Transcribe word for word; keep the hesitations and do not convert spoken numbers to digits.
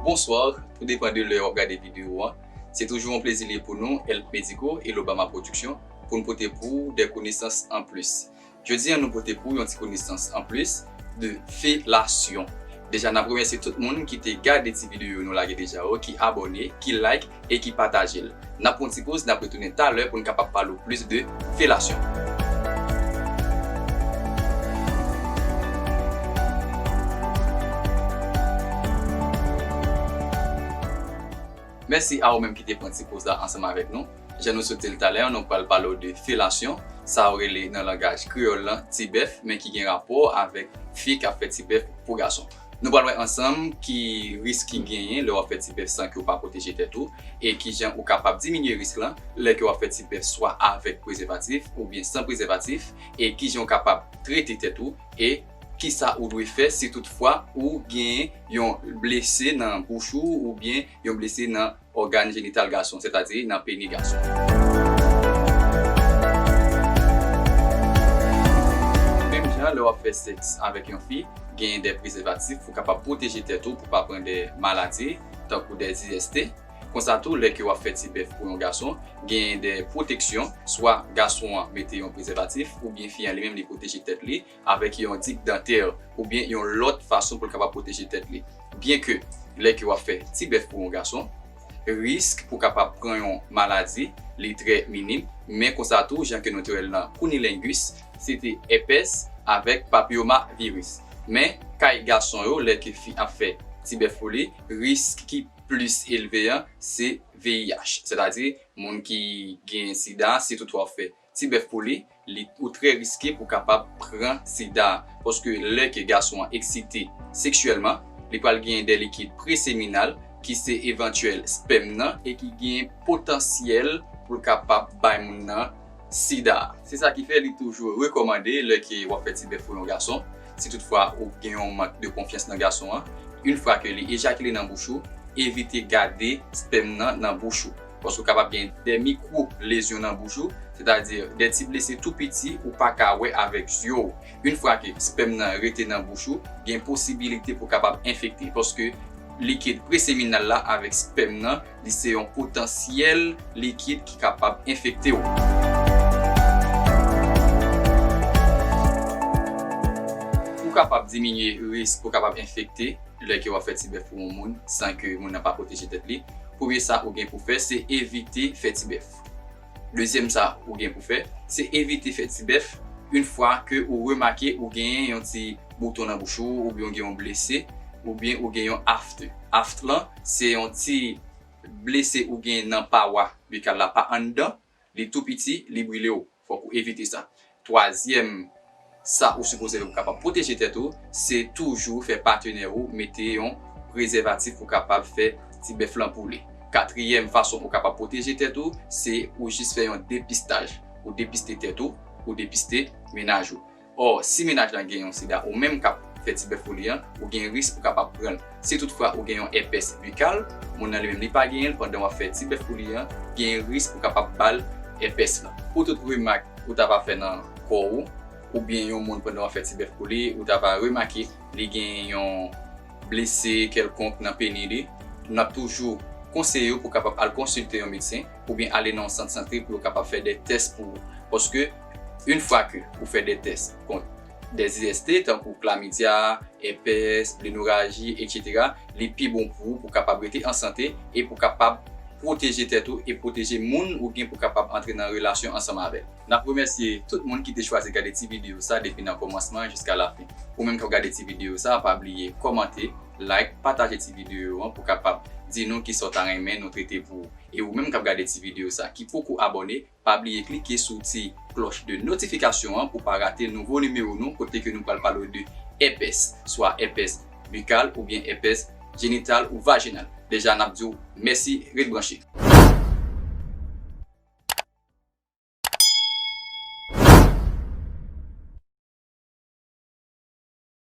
Bonsoir, tou depann de lè w ap gade videyo an. Se toujou yon plezi li ye pou nou, Health Medico e Lobama Production, pou n pote pou ou de konesans anplis. Jodi a, nou pote pou ou yon ti konesans anplis de felasyon. Deja, n ap remèsye tout moun ki te gade ti videyo nou lage deja yo, ki abòne, ki like e ki pataje l. N ap pran yon ti poz, n ap retounen talè pou n kapab pale w plis de felasyon. Mèsi a ou menm ki te pran ti poz la ansanm avèk nou. Jan nou sot di l talè, nou pral pale w de felasyon, sa yo rele nan langaj kreyòl lan tibèf, men ki gen rapò avèk fi k ap fè tibèf pou gason. Nou pral wè ansanm ki risk ki genyen lè w ap fè tibèf san ke w pa pwoteje tèt ou, e kijan ou kapab diminye risk lan lè ke w ap fè tibèf swa avèk prezèvatif oubyen san prezèvatif, e kijan w kapab trete tèt ou, e kisa ou dwe fè si toutfwa ou gen yon blese nan bouch ou oubyen yon blese nan ògàn jenital gason, sètadi nan peni gason. Menm jan, lè w ap fè sèks avèk yon fi, genyen de prezèvatif pou kapab pwoteje tèt ou pou pa pran de maladi, tankou de I S T. Konsa tou, lè ke w ap fè tibèf pou yon gason, genyen de pwoteksyon, swa gason an mete yon prezèvatif, oubyen fi an li menm li pwoteje tèt li avèk yon dik dantè, oubyen yon lòt fason pou l kapab pwoteje tèt li. Byenke lè ke w ap fè tibèf pou yon gason, risk pou kapab pran yon maladi, li trè minim, men konsa tou, jan ke nou te wè l nan cunnilingus, se te èpès avèk papiyomaviris. Men, kay gason yo, lè ke fi ap fè tibèf pou li, risk ki plis elve an, se V I H, sètadi moun ki gen sida, si toutfwa w fè tibèf pou li, li, ou trè riske pou kapab pran sida. Paske lè ke gason an eksite seksyèlman, li pral genyen de likid preseminal ki se evantyèl spèm nan e ki gen potansyèl pou l kapab bay moun nan sida. Se sa ki fè li toujou rekòmande lè ke w ap fè tibèf pou yon gason, si toutfwa ou gen yon mank de konfyans nan gason an, yon fwa ke li ejakile nan bouch ou, evite gade spèm nan nan bouch ou. Paske w kapab gen de mikwo lezyon nan bouch ou, sètadi de ti blese tou piti ou pa ka wè avèk zye w. Yon fwa ke spèm nan rete nan bouch ou, gen posibilite pou kapab enfekte, paske likid preseminal la avèk spèm nan, li se yon potansyèl likid ki kapab enfekte w. Pou kapab diminye risk pou kapab enfekte, lè ke w ap fè tibèf pou yon moun san ke moun nan pa pwoteje tèt li, premye sa ou gen pou fè, se evite fè tibèf. Dezyèm sa ou gen pou fè, se evite fè tibèf yon fwa ke ou remake ou genyen yon ti bouton nan bouch ou, oubyen ou gen yon blese, oubyen ou gen yon afte. Afte lan, se yon ti blese ou gen nan pawa bikal la, pa anndan, li tou piti, li brile w. Fòk ou evite sa. Twazyèm, sa ou sipoze fè pou kapab pwoteje tèt ou, se toujou fè patnè ou mete yon prezèvatif pou kapab fè tibèf lan pou li. Katriyèm fason ou kapab pwoteje tèt ou, se ou jis fè yon depistaj. Ou depiste tèt ou, ou depiste mennaj ou. Ò, si mennaj lan gen yon sida ou menm k ap fè tibèf pou li an, ou gen risk pou kapab pran l. Si toutfwa ou gen yon èpès bikal, moun nan li menm li pa genyen l, pandan w ap fè tibèf pou li an, gen risk pou kapab ba l èpès lan. Pou tout remak ou ta va fè nan kò ou, oubyen yon moun pandan w ap fè tibèf pou li, ou ta va remake li gen yon blese kèlkonk nan peni li, n ap toujou konseye w pou kapab al konsilte yon medsen oubyen ale nan yon sant sante pou yo kapab fè de tès pou ou. Paske, yon fwa ke ou fè de tès kont de I S T, tankou klamidya, èpès, blenoraji, etsetera, li pi bon pou ou, pou kapab rete an sante e pou kapab pwoteje tèt ou e pwoteje moun ou gen pou kapab antre nan relasyon ansanm avè l. N ap remèsye tout moun ki te chwazi gade ti videyo sa depi nan kòmansman jiska lafen. Ou menm k ap gade ti videyo sa, pa bliye kòmante, like, pataje ti videyo an pou kapab di nou kisa w ta renmen nou trete pou ou. E ou menm k ap gade ti videyo sa ki poko abòne, pa bliye klike sou ti klòch de notifikasyon an pou pa rate nouvo nimewo nou kote ke nou pral pale w de èpès, swa èpès bikal oubyen èpès jenital ou vajinal. Deja, n ap di w mèsi, ret branche.